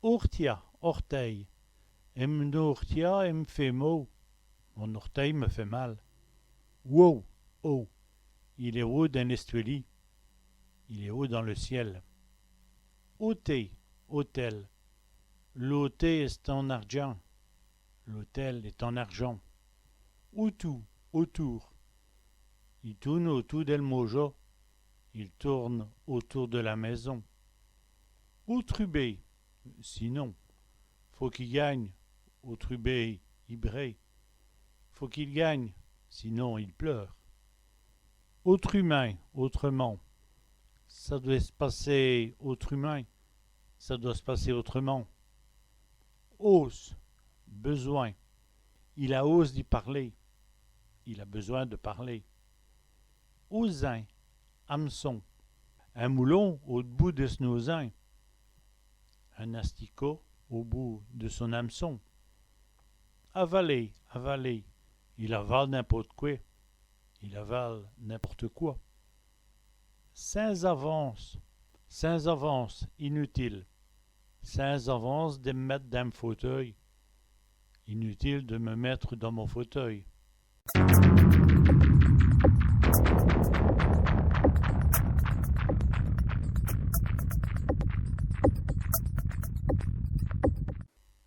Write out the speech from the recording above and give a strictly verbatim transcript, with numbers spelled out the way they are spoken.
Ortia, orteil. Èm-n-ortia èm fét mau. Mon orteil me fait mal. Wôt, haut. Il èst wôt dins l'èstwèlî. Il est haut dans le ciel. Ôté, autel. L'ôté èst en ârdjint. L'autel est en argent. Ôtoû, autour. I toûne ôtoû dèl môjo. Il tourne autour de la maison. Ôtrubé, sinon. Faut qu'i gagne, ôtrubé, i brét. Faut qu'il gagne, sinon il pleure. Ôtrumint, autrement. Ça dwèt s' passer ôtrumint. Ça doit se passer autrement. Ôsse, besoin. Il a ôsse di parler. Il a besoin de parler. Ôzin, hameçon. In moulon au d'bout dè s'n ôzin. Un asticot au bout de son hameçon. Avaler, avaler. Il avale n'importe qwè. Il avale n'importe quoi. Sins avance, sins avance, inutile. Sins avance dè m' mète dins m' fauteuy. Inutile de me mettre dans mon fauteuil.